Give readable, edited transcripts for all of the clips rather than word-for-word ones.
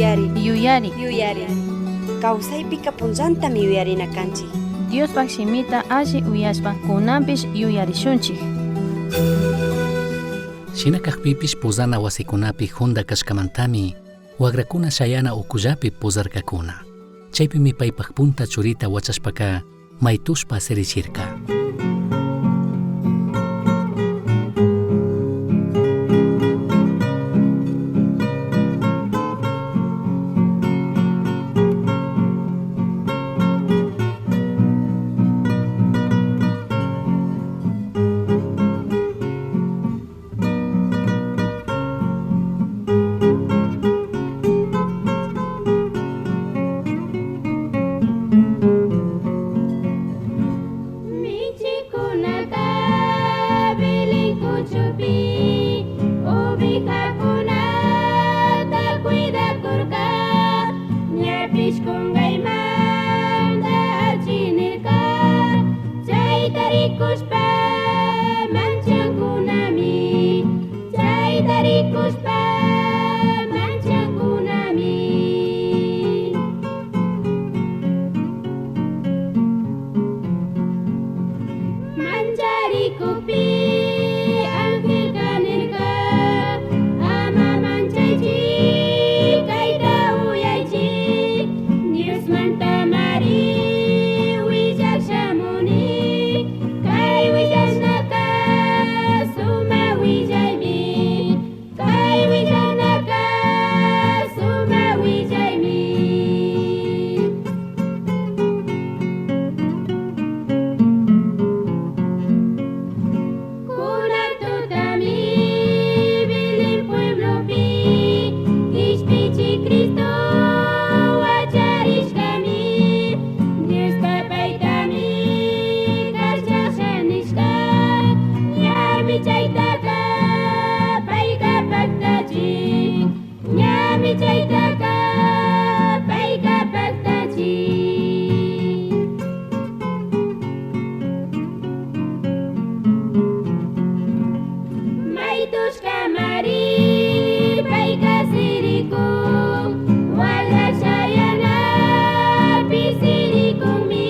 Yuyari. Yuyari. Yuyari. Kawsaypika punllantami yuyarina kanchik. Diospaj shimita alli uyashpa kunanpish yuyarishunchik. Shina cajpipish pozana huasicunapi junda cashcamantami huagracuna shayana ucullapi pozarcacuna. Chaipimi paipaj punta churita huachashpaca maitushpa sirichirca. Michikunaka Belén kuchupi ovejakunata cuidakurka ñapish kungaymanta achinirka chayta rikushpa manchankunami chayta rikushpa manchankunami. Mancharikupi angelka nirka ama manchaychik kayta uyaychik Diosmanta mari willak shamuni kay willashnaka suma willaymi kay willashnaka suma willaymi. Kunan tutami Belén pueblopi Kishpichi Cristo wacharishkami Diosta paytami kashasha nishka Ñami chaytaka payka paktachin Ñami chaytaka payka paktachin. Maytushka mari payka sirikun walla shayanapi sirikunmi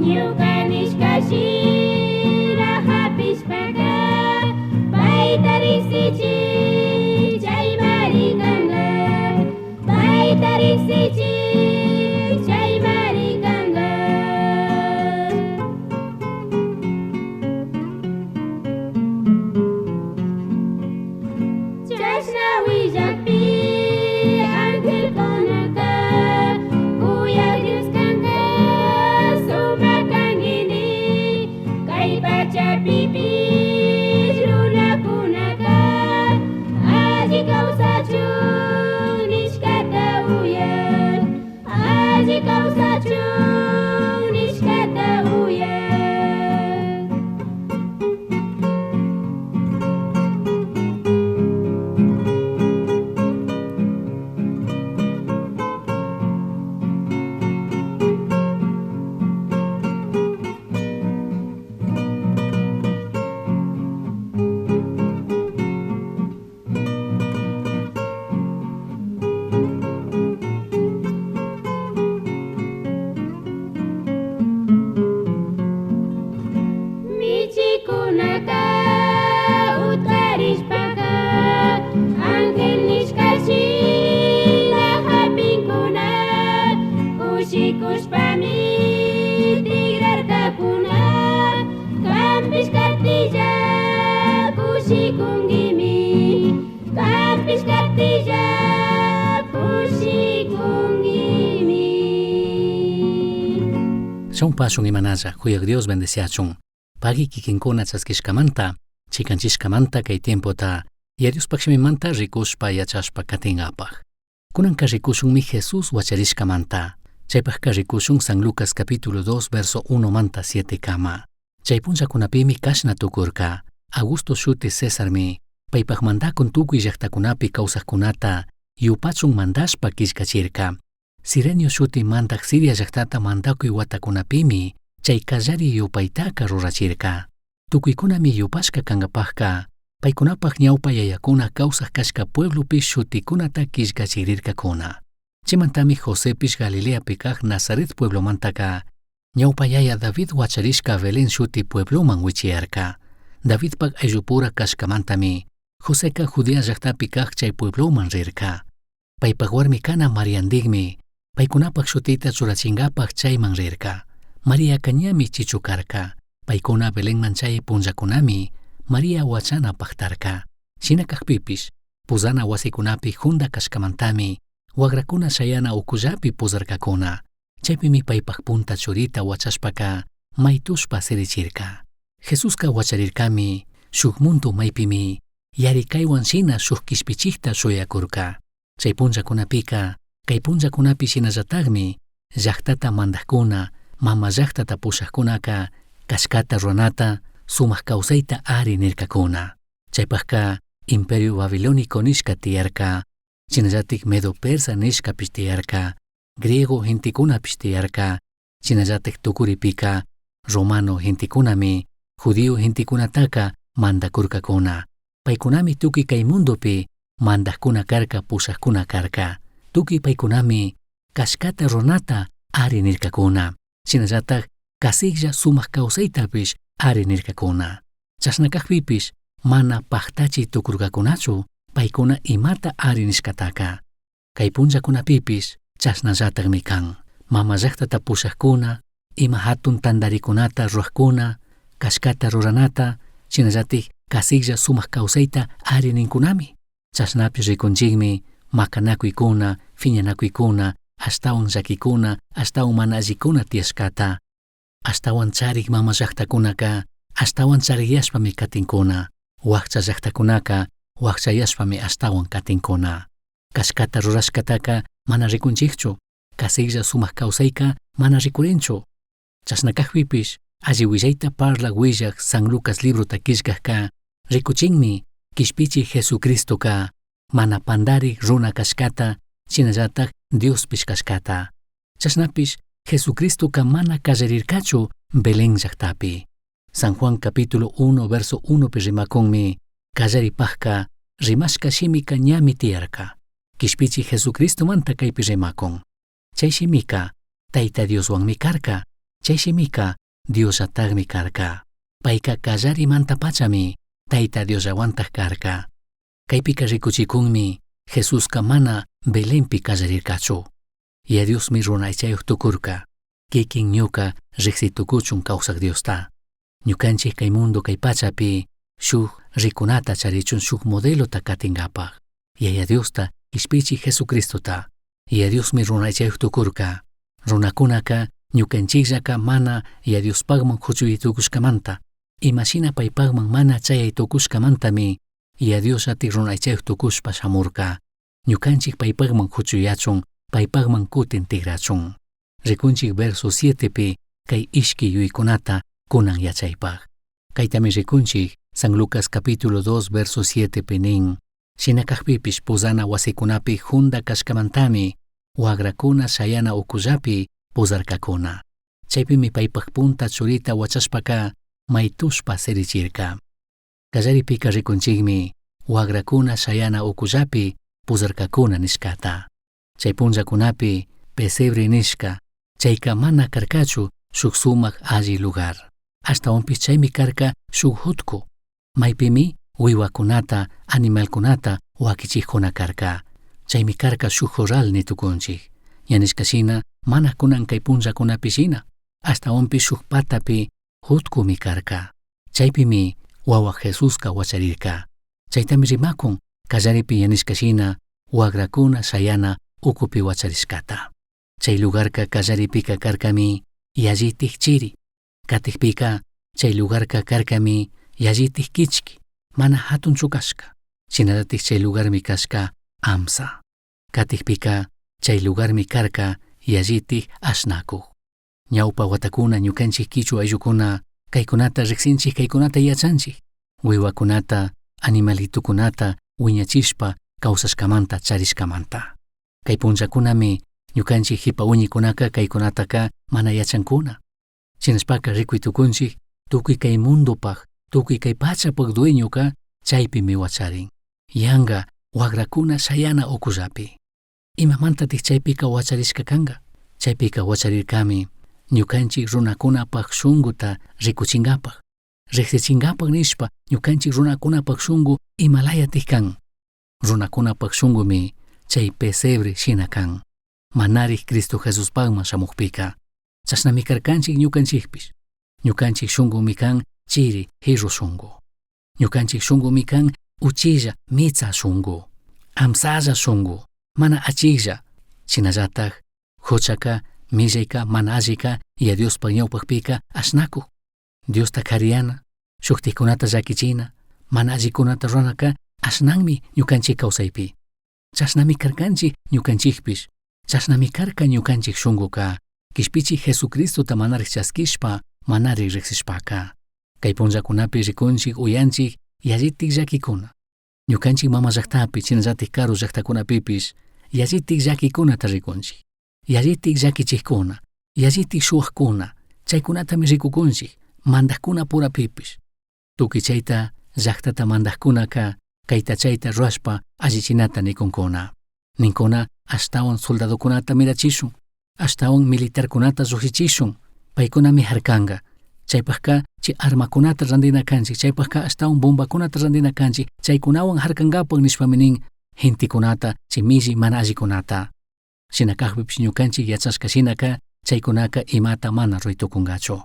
ñuka nishka shina hapishpaka payta riksichik chaymari kanka payta riksichik chaymari kanka. Chashna willakpi angelkunaka kuyak Dios kanka sumak kankini kay pachapipish runakunaka alli kawsachun nishkata uyan alli kawsachun nishkata uyan. Michikunaka utkarishpaka ángel nishka shina hapinkuna kushikushpami tigrarkakuna kampish kartilla kushikunkimi kampish kartilla kushikunkimi. Shaun pashun imanalla, Huyak Dios bendeciachun. Pagui kikinkuna chaskishkamanta, chikanchishkamanta kay tiempota, ya Diospaj shimimanta rikushpa yachashpa katingapaj. Kunanka rikushunmi Jesús wacharishkamanta. Chaypajka rikushun San Lucas capítulo 2 verso 1 manta 7 kama. Chay punllakunapimi kashna tukurka. Augusto shuti Césarmi, paypaj mandakun tukuy llaktakunapi kawsajkunata yupachun mandashpa killkachirka. Sirenio shuti mandak Siria llaktata mandakuy watakunapimi chay kallari yupaytaka rurachirka. Tukuykunami yupashka kankapajka. Paicunapaj ñaupa yayacuna causaj cashca pueblopi shuticunata quillcachirircacuna. Chaimantami Josepish Galileapi caj Nazaret pueblomantaca ñaupa yaya David huacharishca Belén shuti puebloman huichiyarca. Davidpaj ayllupura cashcamantami Joseca Judea llajtapi caj chai puebloman rirca. Paipaj huarmi cana Mariandijmi paicunapaj shutita churachingapaj chaiman rirca. Mariaca ñami chichu carca. Paicuna Belenman chayai punllacunami María huachana pajtarca. Shina cajpipish, puzana huasicunapi junda cashcamantami huagracuna shayana ucullapi puzarcacuna. Chaipimi paipaj punta churita huachashpaca maitushpa sirichirca. Jesusca huacharircami shuj mundo maipimi yaricaihuan shina shuj quishpichijta shuyacurca. Chai punllacunapica, cai punllacunapi shinallatajmi llajtata mandajcuna, mama llajtata pushajcunaca cashcata ruranata, sumaj causaita ari nircacuna. Chaipajca Imperio Babilónico nishca tiyarca, shinallataj Medo Persa nishcapish tiyarca, griego gentecunapish tiyarca, shinallataj tucuripica romano gentecunami judío gentecunataca mandacurcacuna. Paicunami tucui cai mundopi mandajcuna carca, pushajcuna carca. Tucui paicunami cashcata ruranata ari nircacuna. Shinallataj casijlla sumaj causaitapish ari nircacuna. Chashna cajpipish mana pajtachi tucurcacunachu paicuna imata ari nishcataca. Cai punllacunapipish chashnallatajmi can. Mama llajtata pushajcuna, ima jatun tandaricunata rurajcuna, cashcata ruranata, shinallataj casijlla sumaj causaita ari nincunami. Chashnapish ricunchikmi macanacuicuna, fiñanacuicuna, ashtahuan llaquicuna, ashtahuan mana allicuna tiyashcata. Ashtahuan charik mama llajtacunaca ashtahuan chariyashpami catincuna. Huajcha llajtacunaca huajchayashpami ashtahuan catincuna. Cashcata rurashcataca mana ricunchijchu, casijlla sumaj causaica mana ricurinchu. Chashna cajpipish alli huillaita parlaj huillaj San Lucas librota quillcajca ricuchinmi quishpichij Jesucristoca mana pandarij runa cashcata, shinallataj Diospish cashcata. Chashnapish Jesucristoca mana callarircachu Belén llajtapi. San Juan capítulo 1 verso 1 pi rimacunmi callaripajca rimashca shimica ñami tiyarca. Quishpichij Jesucristomanta caipi rimacun. Chai shimica Taita Dioshuanmi carca. Chai shimica Diosllatajmi carca. Paica callarimantapachami Taita Diosllahuantaj carca. Caipica ricuchicunmi Jesusca mana Belenpi callarircachu. Yaya Diosmi runa aichayuj tucurca. Kikin ñuca rijsi tucuchun causaj Diosta. Ñucanchij cai mundo cai pachapi shuj ricunata charichun shuj modelota catingapaj. Yaya Diosta quishpichij Jesucristota. Yaya Diosmi runa aichayuj tucurca. Runacunaca ñucanchijllaca mana Yaya Diospajman juchuyi tucushcamanta, ima shina paipajman mana chayai tucushcamantami Yaya Dios llatik runa aichayuj tucushpa shamurca. Ñucanchij paipajman juchuyachun, paipajman cutin tigrachun. Ricunchij verso 7pi cai ishqui yuyaicunata cunan yachaipaj. Caitami ricunchij San Lucas capítulo 2 verso 7pi nin, Shina cajpipish puzana huasicunapi junda cashcamantami huagracuna shayana ucullapi puzarcacuna. Chaipimi paipaj punta churita huachashpaca maitushpa sirichirca. Callaripica ricunchijmi huagracuna shayana ucullapi puzarcacuna nishcata. Chai punllacunapi pesebre nishca, chaica mana carcachu shuj sumaj alli lugar. Ashtahuanpish chaimi carca shuj jutcu, maipimi huihuacunata, animalcunata huaquichijcuna carca. Chaimi carca shuj jorral ni tucunchij. Ña nishca shina mana cunan cai punllacunapi shina, ashtahuanpish shuj patapi jutcumi carca. Chaipimi huahua Jesusca huacharirca. Chaitami rimacun callaripi ña nishca shina huagracuna shayana ucupi huacharishcata. Chai lugarca callaripica carcami yallitaj chiri. Catijpica chai lugarca carcami yallitaj quichqui, mana jatunchu cashca. Shinallataj chai lugarmi cashca amsa. Catijpica chai lugarmi carca yallitaj ashnacuj. Ñaupa huatacuna ñucanchij quichua ayllucuna caicunata rijsinchij, caicunata yachanchij. Huihuacunata, animalitocunata huiñachishpa causashcamanta charishcamanta. Cai punllacunami ñucanchij jipa huiñicunaca caicunataca mana yachancuna. Shinashpaca ricui tucunchij tucui cai mundopaj, tucui cai pachapaj dueñoca Chaypimi wacharin. Yanga huagracuna shayana ucullapi. Imamantatik chaypika wacharishka kanka? Chaypika wacharirkami ñukanchik runakunapak shunkuta rikuchinkapak, riksichinkapak nishpa ñukanchik runakunapak shunku imalayatik kan. Runakunapak shunkumi chay pesebre shina kan. Manarik Cristo Jesuspakman shamukpika. Chashnami karkanchik ñukanchikpish. Ñukanchik shunkumi kan chiri jirru shunku. Ñukanchik shunkumi kan uchilla mitsa shunku. Amsalla shunku. Mana achiklla. Shinallatak huchaka, millayka, mana allika Yaya Diospak ñawpakpika ashnakuk. Diosta kariyana, shuktikunata llakichina, mana allikunata ruranaka ashnanmi ñukanchik kawsaypi. Chashnami karkanchik ñukanchikpish, chashnami karka ñukanchik shunkuka, kishpichik Jesucristota manarik chaskishpa, manarik riksishpaka. Kay punllakunapi rikunchik uyanchik yallitik llakikuna. Ñukanchik mama llaktapi, shinallatik karu llaktakunapipish yallitik llakikunata rikunchik. Yallitik llakichikkuna, yallitik shuwakkuna, chaykunatami rikukunchik, mandakuna purapipish. Tukuy chayta llaktata mandakkunaka kayta chayta rurashpa allichinata nikunkuna. Ninkuna ashtawan soldadokunata mirachishun, ashtawan militarkunata llukshishun, paykunami harkanka. Chaypakka chay armakunata rantina kanchik, chaypakka ashtawan bombakunata rantina kanchik, chaykunawan harkankapak nishpami nin gentekunata, chay milli mana allikunata. Shina kakpipish ñukanchik yachashka shinaka chaykunaka imata mana ruray tukunkachu.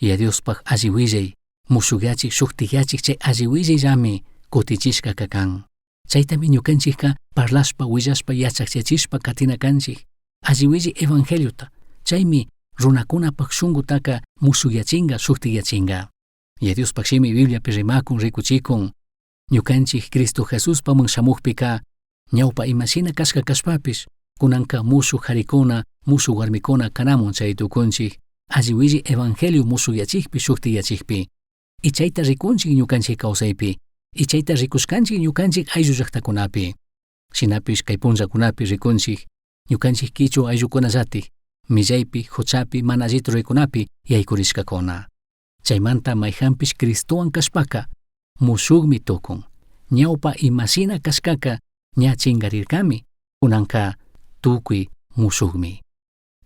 Yaya Diospak alli willay, mushukyachik shuktikyachik chay alli willayllami kutichishkaka kan. Chaytami ñukanchikka parlashpa, willashpa, yachachiyachishpa katina kanchik. Alli willay evangeliota, chaymi runakunapak shunkutaka mushukyachinka, shuktikyachinka. Yaya Diospak shimi Bibliapi rimakun, rikuchikun, ñukanchik Cristo Jesuspaman shamukpika ñawpa imashina kashka kashpapish, kunanka mushuk harikuna, mushuk warmikuna kanamun chay tukunchik, alli willay evangelio mushukyachikpi, shuktikyachikpi. Y chayta rikunchik ñukanchik kawsaypi, y chayta rikushkanchik ñukanchik ayllu llaktakunapi. Shinapish kay punllakunapi rikunchik, ñukanchik kichwa ayllukunallatik, millaypi, huchapi, mana allita ruraykunapi yaykurishkakuna. Chaymanta mayhanpish Cristowan kashpaka, mushukmi tukun. Ñawpa imashina kashkaka ña chinkarirkami, kunanka tukuy mushukmi.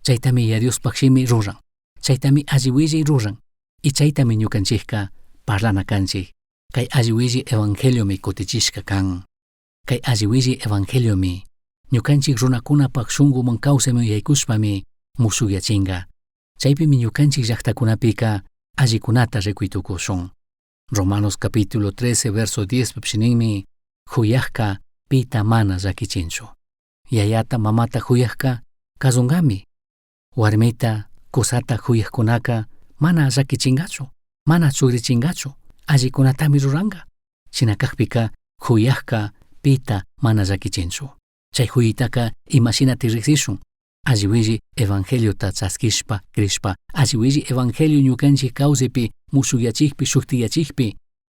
Chaytami Yaya Diospak shimi ruran, chaytami alli willay ruran, y chaytami ñukanchikka parlana kanchik. Kay alli willay evangeliomi kutichishka kan. Kay alli willay evangeliomi ñukanchik runakunapak shunkuman kawsayman yaykushpami mushukyachinka. Chaypimi ñukanchik llaktakunapika allikunata rikuy tukushun. Romanos capítulo 13 verso 10 pipish ninmi, huyakka pita mana llakichinchu. Yayata mamata huyakka kasunkami. Warmita, kusata huyakkunaka mana llakichinkachu, mana chugrichinkachu, allikunatami ruranka. Shina kakpika huyakka pita mana llakichinchu. Chay huyitaka imashinati riksishun. Alli willi evangeliota chaskishpa, crishpa, alli willi evangelio ñukanchik kawsaypi, mushukyachikpi, shuktiyachikpi,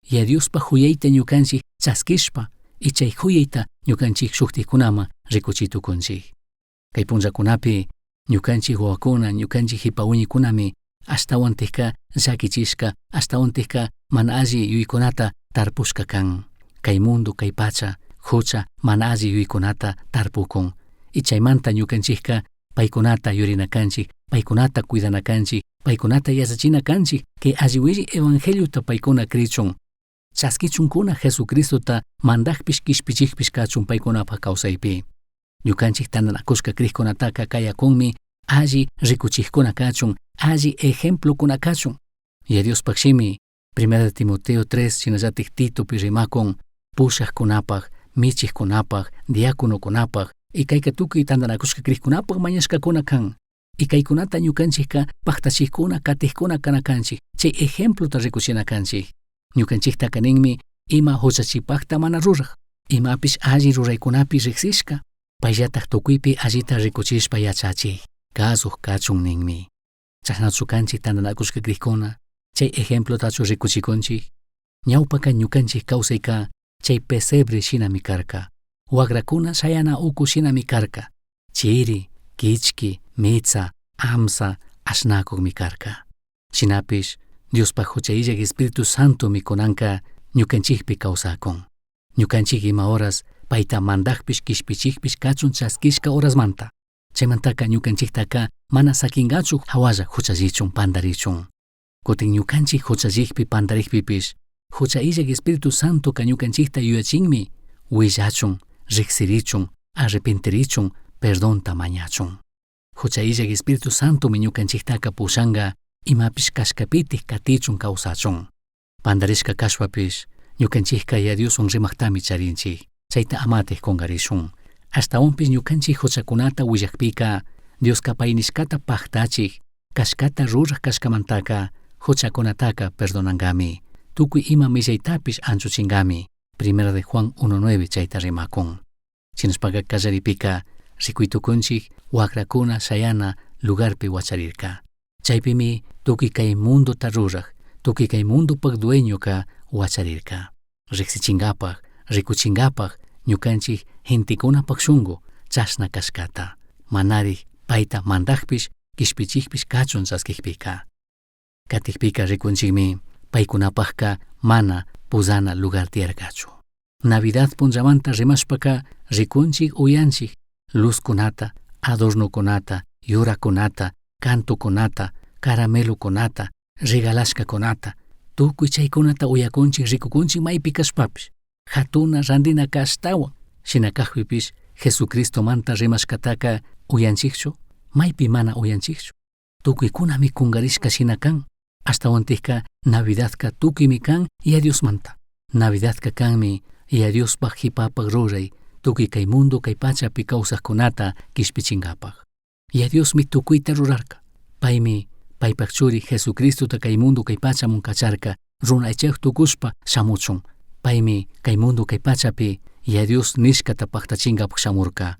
Yaya Diospa huyayta ñukanchik chaskishpa, y chay huyayta ñukanchik shuktikkunaman rikuchitukunchik. Kay punllakunapi ñukanchik wawakuna, ñukanchik hipa wiñikunami ashtawantikka llakichishka, ashtawantikka mana alli yuyaykunata tarpushka kan. Kay mundo, kay pacha, hucha mana alli yuyaykunata tarpukun. Y chaymanta ñukanchikka paykunata yurina kanchik, paykunata cuidana kanchik, paykunata yachachina kanchik, kay alli willi evangeliota paykuna krichun. Chaskichunkuna Jesucristota mandakpish kishpichikpish kachun paykunapak kawsaypi. Ñukanchik tantanakushka krikkunataka kayakunmi alli rikuchikkuna kachun, alli ejemplokuna kachun. Yaya Diospak shimi, Primera de Timoteo 3, shinallatik Titopi rimakun, pushakkunapak, michikkunapak, diáconokunapak, y kayka tukuy tantanakushka krikkunapak mañashkakuna kan. Y kaykunata ñukanchikka paktachikkuna, katikkuna kana kanchik, chay ejemplota rikuchina kanchik. Ñukanchiktaka ninmi ima huchachipakta mana ruraj, imapish alli ruraykunapi riksishka, payllatak tukuypi allita rikuchishpa yachachik, kasuk kachun ninmi. Chashnachu kanchik tantanakushka krikkuna, chay ejemplotachu rikuchikunchik. Ñawpaka ñukanchik kawsayka chay pesebre shinami karka, wagrakuna shayana uku shinami karka, chiri, kichki, mitsa, amsa, ashnakukmi karka. Shinapish Diospak hucha illak Espíritu Santomi kunanka ñucanchijpi causacun. Ñucanchij ima horas paita mandajpish quishpichijpish cachun chasquishca horasmanta. Chaymantaca ñucanchijtaca mana saquingachu jahualla juchallichun pandarichun. Cutin ñucanchij juchallijpi pandarijpipish jucha illaj Espíritu Santoca ñucanchijta yuyachinmi huillachun, rijsirichun, arrepentirichun, perdonta mañachun. Jucha illaj Espíritu Santomi ñucanchijtaca pushanga imapish cashcapitij catichun causachun. Pandarishca cashpapish ñucanchijca Yaya Dioswan rimajtami charinchij, chaita amatij cungarishun. Ashtahuanpish ñucanchij juchacunata huillajpica Diosca pai nishcata pajtachij, cashcata ruraj cashcamantaca juchacunataca perdonangami, tucui ima millaitapish anchuchingami. Primera de Juan 1.9 chaita rimacun. Shinashpaca callaripica ricui tucunchij huagracuna shayana lugarpi huacharirca. Chaipimi tucui cai mundota ruraj, tucui cai mundopaj dueñoca huacharirca. Rijsichingapaj, ricuchingapaj ñucanchij gentecunapaj shungu chashna cashcata, manarij paita mandajpish, quishpichijpish cachun chasquijpica. Catijpica ricunchijmi paicunapajca mana puzana lugar tiyarcachu. Navidad punllamanta rimashpaca ricunchij uyanchij luzcunata, adornocunata, yuracunata, cantocunata, caramelocunata, regalashcacunata, tucui chaicunata uyacunchij ricucunchij maipi cashpapish, jatuna randinaca ashtahuan, shina cajpipish Jesucristomanta rimashcataca uyanchijchu, maipi mana uyanchijchu. Tucuicunami cungarishca shina can, ashtahuantijca Navidadca tucuimi can Yaya Diosmanta. Navidadca canmi Yaya Diospaj jipapaj rurai tucui cai mundo cai pachapi causajcunata quishpichingapaj. Yaya Diosmi tucuita rurarca. Paimi paipaj churi Jesucristota cai mundo cai pachaman cacharca runa aychayuj tucushpa shamuchun. Paimi cai mundo cai pachapi Yaya Dios nishcata pajtachingapaj shamurca.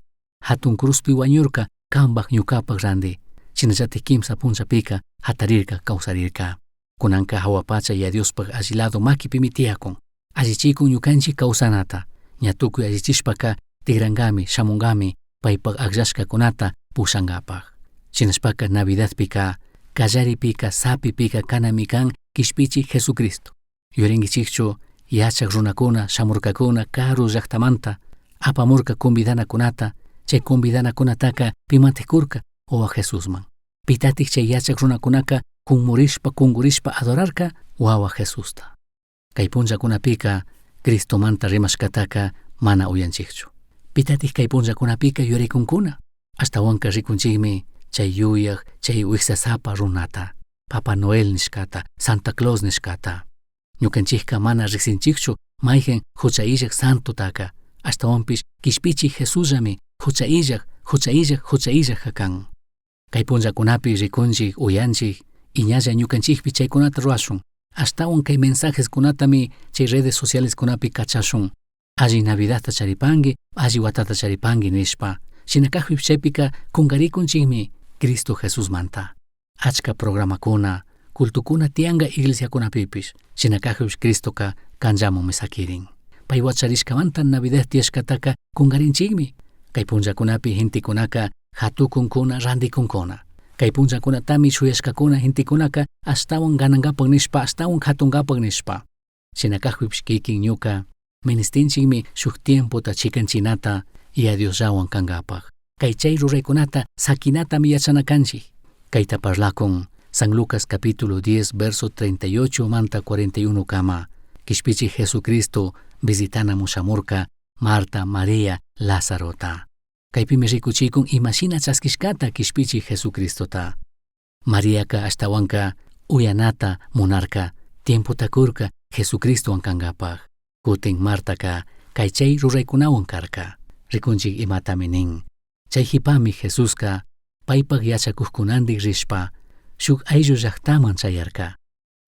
Jatun cruzpi huañurca cambaj ñucapaj randi. Shinallataj quimsa punllapica jatarirca causarirca. Cunanca jahua pacha Yaya Diospaj alli lado maquipimi tiyacun. Allichicun ñucanchij causanata. Ña tucui allichishpaca tigrangami, shamungami paipaj agllashcacunata pushangapaj. Shinashpaca Navidadpica, callaripica, sapipica canami can quishpichij Jesucristo. Yuyaringuichijchu yachaj runacuna shamurcacuna caru llajtamanta, apamurca convidanacunata, chai convidanacunataca pimantaj curca? Wawa Jesusman. Pitataj chai yachaj runacunaca cunmurishpa, cungurishpa adorarca? Wawa Jesusta. Cai punllacunapica Cristomanta rimashcataca mana uyanchijchu. Pitataj cai punllacunapica yuyaricuncuna? Ashtahuanca ricunchijmi chai yuyaj, chai huijsasapa runata, Papa Noel nishcata, Santa Claus nishcata. Ñucanchijca mana rijsinchijchu maijan jucha illaj santotaca, ashtahuanpish quishpichij Jesusllami jucha illaj, jucha illaj, jucha illajca can. Cai punllacunapi ricunchij, uyanchij, y ñalla ñucanchijpi chaicunata rurashun. Ashtahuan cai mensajescunatami chai redes socialescunapi cachashun. Alli Navidadta charipangui, alli huatata charipangui nishpa. Shina cajpipish chaipica cungaricunchijmi Cristo Jesusmanta. Achca programacuna, cultocuna tiyanga iglesiacunapipish. Shina cajpipish Cristoca canllamanmi saquirin. Pai huacharishcamanta Navidad tiyashcataca cungarinchijmi. Cai punllacunapi gentecunaca jatucuncuna, randicuncuna. Cai punllacunatami shuyashcacuna gentecunaca ashtahuan ganangapaj nishpa, ashtahuan jatungapaj nishpa. Shina cajpipish quiquin ñuca ministinchijmi shuj tiempota chicanchinata Yaya Diosllahuan cangapaj. Cai chai ruraicunata saquinatami yachana canchij. Caita parlacun San Lucas capítulo 10 verso 38 manta 41 cama. Quishpichij Jesucristo visitanamun shamurca Marta, María, Lázarota. Caipimi ricuchicun ima shina chasquishcata quishpichij Jesucristota. Mariaca ashtahuanca uyanata munarca, tiempota curca Jesucristohuan cangapaj. Cutin Martaca cai chai ruraicunahuan carca. Ricunchij imatami nin. Chai jipami Jesusca paipaj yachacujcunandij rishpa shuj ayllu llajtaman chayarca.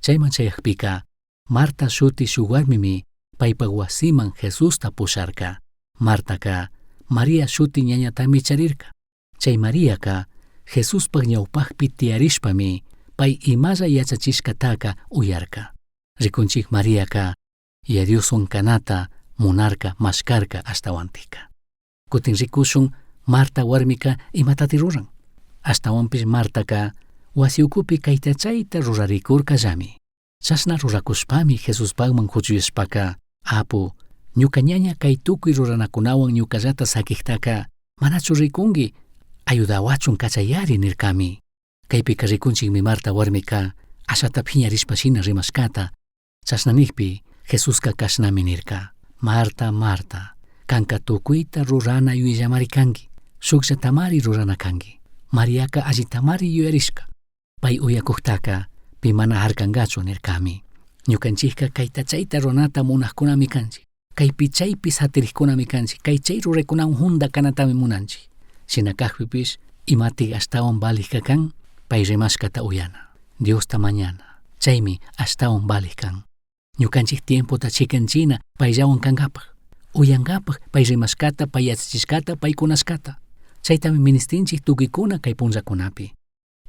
Chaiman chayajpica Marta shuti shuj huarmimi paipaj huasiman Jesusta pusharca. Martaca María shuti ñañatami charirca. Chai Mariaca Jesuspaj ñaupajpi tiyarishpami pai imalla yachachishcataca uyarca. Ricunchij Mariaca Yaya Dioshuan canata munarca, mashcarca ashtahuantica. Cutin ricushun Marta huarmica imatati ruran? Ashtahuanpish Martaca huasi ucupi caita chaita ruraricurcallami. Chashna ruracushpami Jesuspajman huchuyashpaca, Apu, ñuca ñaña cai tucui ruranacunahuan ñucallata saquijtaca, manachu ricungui, ayudahuachun cachayari nircami. Caipica ricunchijmi Marta huarmica ashata phiñarishpa shina rimashcata. Chashna nijpi Jesusca cashnami nirca: Marta, Marta, canca tucuita rurana yuyallamari cangui, shujllatamari rurana cangui. Mariaca allitamari yuyarishca. Pai uyacujtaca pi mana jarcangachu nircami. Ñucanchijca caita chaita ruranata munajcunami canchij. Caipi chaipi satirijcunami canchij. Cai chai ruraicunahuan junda canatami munanchij. Shina cajpipish imatik ashtahuan valijca can? Pai rimashcata uyana, Diosta mañana. Chaimi ashtahuan valij can. Ñucanchij tiempota chicanchina paillahuan cangapaj. Uyangapaj pai rimashcata, pai yachachishcata, pai cunashcata. Chaitami ministinchij tucuicuna cai punllacunapi.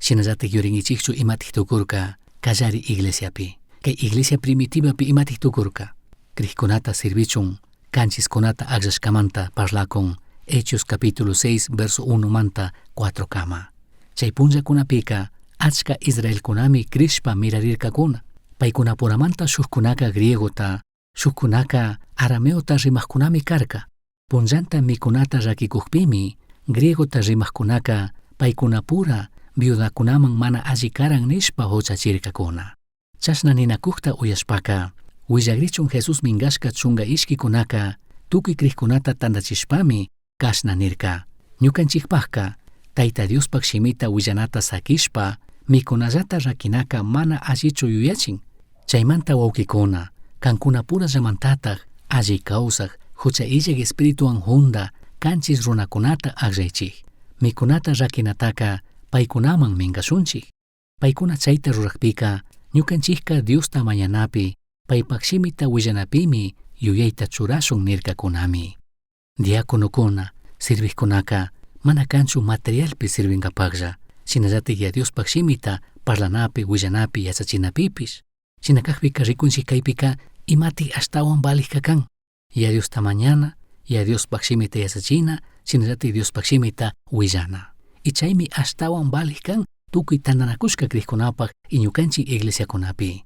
Shinallataj yuringuichijchu imatik tucurca callari iglesiapi. Cai iglesia primitivapi imatik tucurca. Crijcunata sirvichun canchiscunata agllashcamanta parlacun Hechos capítulo 6 verso 1 manta 4 cama. Chai punllacunapica achca israelcunami crishpa mirarircacuna. Paicunapuramanta shujcunaca griegota, shujcunaca arameota rimajcunami carca. Punllanta micunata raquicujpimi griegota rimajcunaca paicunapura viudacunaman mana alli caran nishpa huchachircacuna. Chashna ninacujta uyashpaca, huillagrichun Jesús mingashca chunga ishquicunaca tucui crijcunata tandachishpami cashna nirca: Ñucanchijpajca Taita Diospaj shimita huillanata saquishpa micunallata raquinaca mana allichu yuyachin. Chaimanta huauquicuna, cancunapurallamantataj alli causaj jucha illaj espirituhuan junda canchis runacunata agllaichij. Micunata raquinataca paicunaman mingashunchij. Paicuna chaita rurajpica ñucanchijca Diosta mañanapi, paipaj shimita huillanapimi yuyaita churashun nircacunami. Diaconocuna, sirvijcunaca mana canchu materialpi sirvingapajlla, shinallataj ya Diospaj shimita parlanapi, huillanapi, yachachinapipish. Shina cajpica ricunchij caipica imatik ashtahuan valijca can. Ya Diosta mañana, ya Diospaj shimita yachachina, shinallataj Diospaj shimita huillana. Y chaymi ashtahuan valij can tucui tandanacushca crijcunapaj y ñucanchij iglesiacunapi.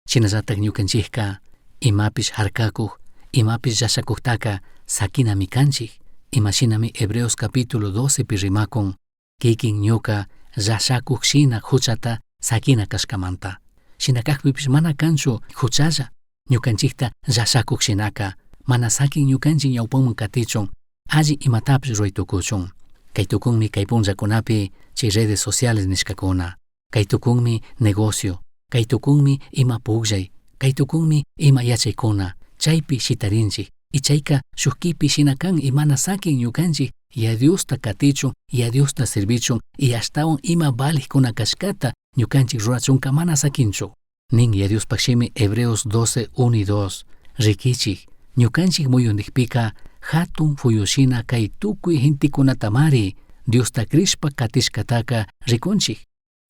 Shinallataj ñucanchijca imapish jarcacuj, imapish llashacujtaca saquinami canchij. Imashinami Hebreos capítulo 12 pi rimacun, kikin ñuca llashacuj shina juchata saquina cashcamanta. Shina cajpipish mana canchu juchalla, ñucanchijta llashacuj shinaca, mana saquin ñucanchij ñaupaman catichun, alli imatapish ruray tucuchun. Cai tucunmi cai punllacunapi chay redes sociales nishcacuna. Cai tucunmi negocio, cai tucunmi ima pugllay, cai tucunmi ima yachaicuna, chaipi shitarinchij. Y chaica shuj quipi shina can y mana saquin ñucanchij ya Diosta catichun, ya Diosta sirvichun y ashtahuan ima valijcuna cashcata ñucanchij rurachunca mana saquinchu. Nin ya Diospaj shimi Hebreos 12, 1 y 2. Riquichij, ñucanchij muyundijpica jatun fuyushina cai tucui gentecunatamari Diosta crishpa catishcataca ricunchij.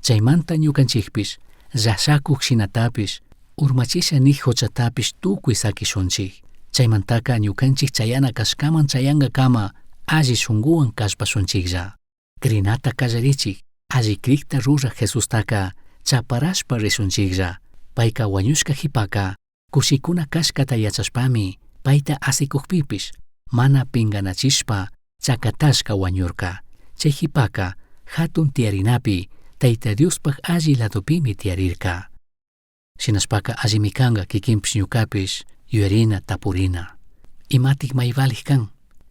Chaimanta ñucanchijpish, llashacuj shinatapish, urmachisha nij juchatapish tucui saquishunchij. Chaimantaca ñucanchij chayana cashcaman chayangacama alli shunguhuan callpashunchijlla. Crinata callarichij, alli crijta ruraj Jesustaca chaparashpa rishunchijlla. Paica huañushca jipaca cushicuna cashcata yachashpami paita asicujpipish mana pinganachishpa chacatashca huañurca. Chai jipaca jatun tiyarinapi Taita Diospaj alli ladopimi tiyarirca. Shinashpaca allimi canga kikinpish ñucapish yuyarina tapurina. Imatik may valij kan?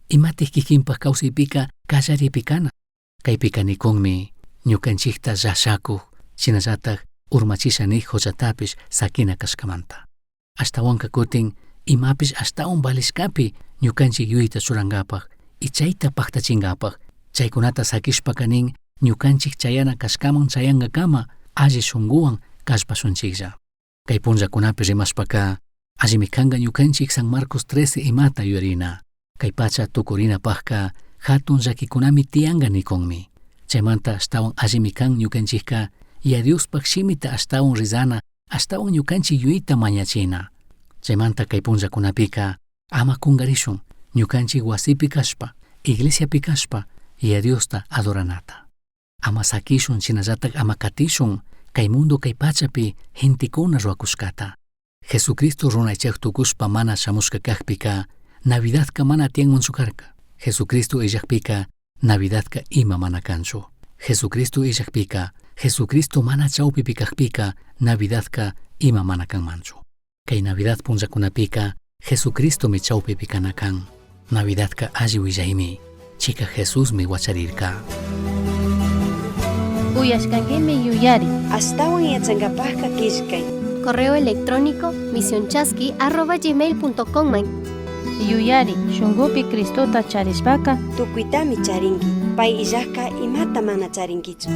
Imatik kikinpaj kawsaypika kallaripi kana? Kaypika nikunmi ñukanchikta llashakuj shinallataj urmachisha nij huchatapish sakina kashkamanta. Ashtawanka kutin imapish ashtawan valishkapi ñukanchik yuyayta churankapaj y chayta paktachinkapak chaykunata sakishpaka nin ñukanchik chayana kashkaman chayankakama alli shunkuwan kallpashunchiklla. Kay punllakunapi rimashpaka allimi kanka ñukanchik San Marcos 13 imata yuyarina. Kay pacha tukurinapajka hatun llakikunami tiyanka nikunmi. Chaymanta ashtawan allimi kan ñukanchikka ya Diospaj shimita ashtawan rizana, ashtawan ñukanchik yuyayta mañachina. Chaymanta kay punllakunapika ama kungarishun ñukanchik wasipi kashpa, iglesiapi kashpa ya Diosta adoranata. Ama sakishun shinallatak ama katishun Kay mundo kay pachapi gentekuna ruwakushkata. Jesucristo runa aychayuj tukushpa mana shamushka kajpika, Navidadka mana tiyanmanchu karka. Jesucristo illajpika, Navidadka ima mana kanchu. Jesucristo illajpika, Jesucristo mana chawpipi kajpika, Navidadka ima mana kanmanchu. Kay Navidad punllakunapika, Jesucristomi chawpipi kana kan. Navidadka alli willaymi, chika Jesusmi wacharirka. Uyashkankimi yuyari. Ashtawan yachankapajka killkay. Correo electrónico misionchasqui@gmail.com man. Yuyari, shunkupi Cristota charishpaka Tukuytami charinki. Pay illajka imata mana charinkichu.